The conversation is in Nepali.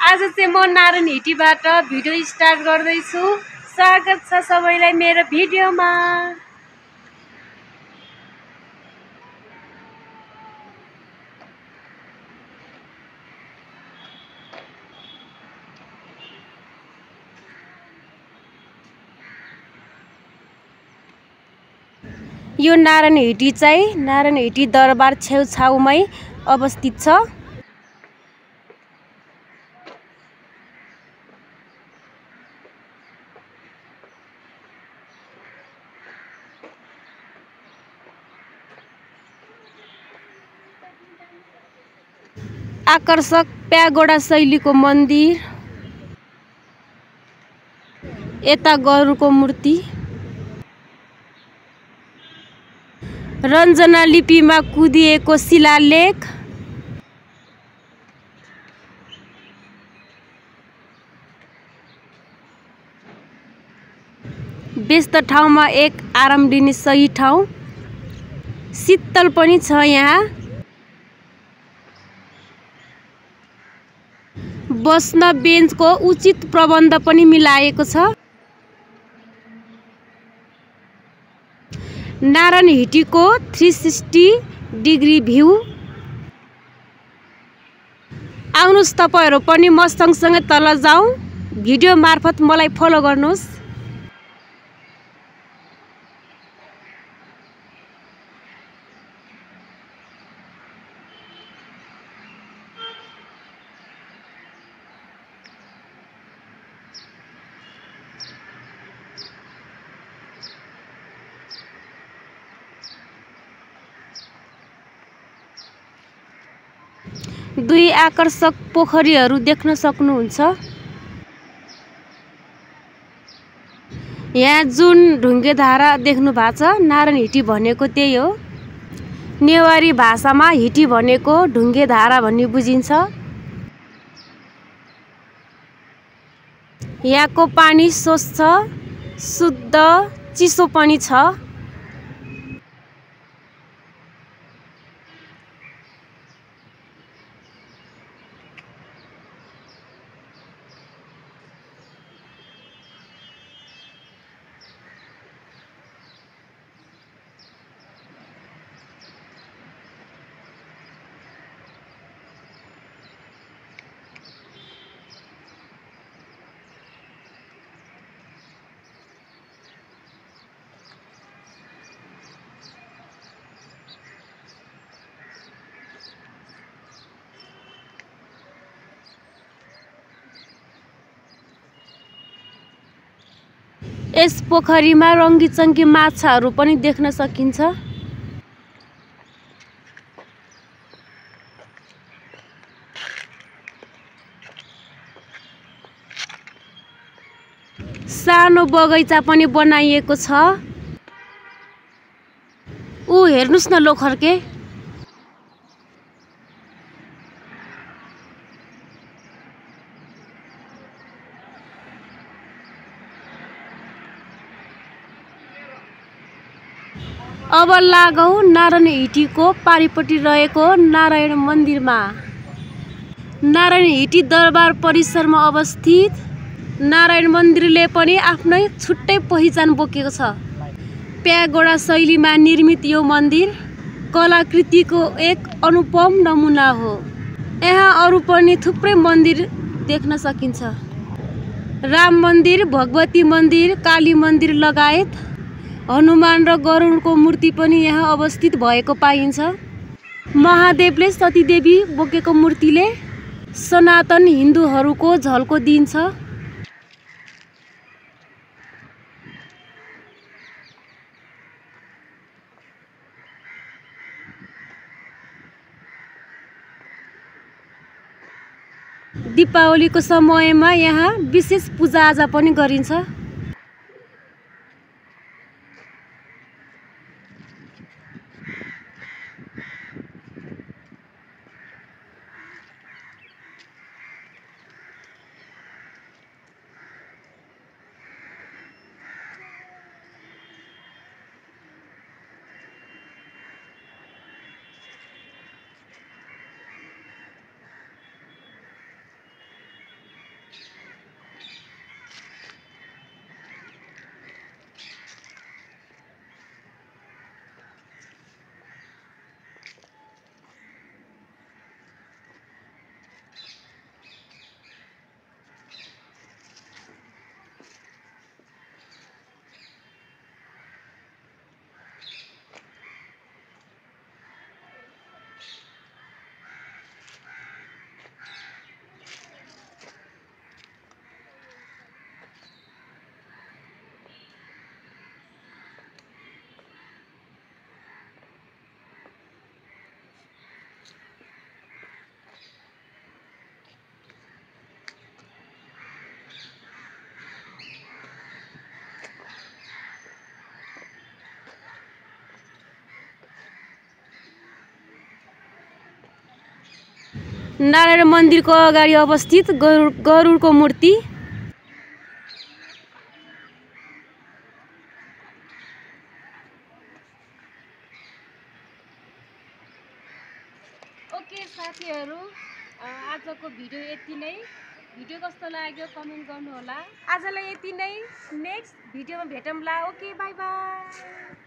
आज चाहिँ म नारायण हिटीबाट भिडियो स्टार्ट गर्दैछु। स्वागत छ सबैलाई मेरो भिडियोमा। यो नारायण हिटी चाहिँ नारायण हिटी दरबार छेउछाउमै अवस्थित छ। आकर्षक प्यागोडा शैलीको मन्दिर, यता गरुडको मूर्ति, रञ्जना लिपिमा कुदिएको शिलालेख, व्यस्त ठाउँमा एक आराम लिने सही ठाउँ, शीतल पनि छ यहाँ। बस्न बेन्चको उचित प्रबन्ध पनि मिलाएको छ। नारायण हिटीको 360 डिग्री भ्यू। आउनुहोस् तपाईहरु पनि म सँगसँगै तल जाउँ। भिडियो मार्फत मलाई फलो गर्नुहोस्। दुई आकर्षक पोखरीहरू देख्न सक्नुहुन्छ। यहाँ जुन ढुङ्गे धारा देख्नु भएको छ, नारायण हिटी भनेको त्यही हो। नेवारी भाषामा हिटी भनेको ढुङ्गे धारा भन्ने बुझिन्छ। यहाँको पानी स्वच्छ, शुद्ध, चिसो पनि छ। यस पोखरीमा रङ्गीचङ्गी माछाहरू पनि देख्न सकिन्छ। सानो बगैँचा पनि बनाइएको छ। हेर्नुस् न लोखर्के। अब लागौँ नारायण हिटीको पारिपट्टि रहेको नारायण मन्दिरमा। नारायण हिटी दरबार परिसरमा अवस्थित नारायण मन्दिरले पनि आफ्नै छुट्टै पहिचान बोकेको छ। प्यागोडा शैलीमा निर्मित यो मन्दिर कलाकृतिको एक अनुपम नमुना हो। यहाँ अरू पनि थुप्रै मन्दिर देख्न सकिन्छ। राम मन्दिर, भगवती मन्दिर, काली मन्दिर लगायत हनुमान र गरुडको मूर्ति पनि यहाँ अवस्थित भएको पाइन्छ। महादेवले सतीदेवी बोकेको मूर्तिले सनातन हिन्दूहरूको झल्को दिन्छ। दीपावलीको समयमा यहाँ विशेष पूजाआजा पनि गरिन्छ। नारायण मन्दिरको अगाडि अवस्थित गरुडको मूर्ति। ओके साथीहरू, आजको भिडियो यति नै। भिडियो कस्तो लाग्यो कमेन्ट गर्नुहोला। आजलाई यति नै, नेक्स्ट भिडियोमा भेटौँला। Okay, by by.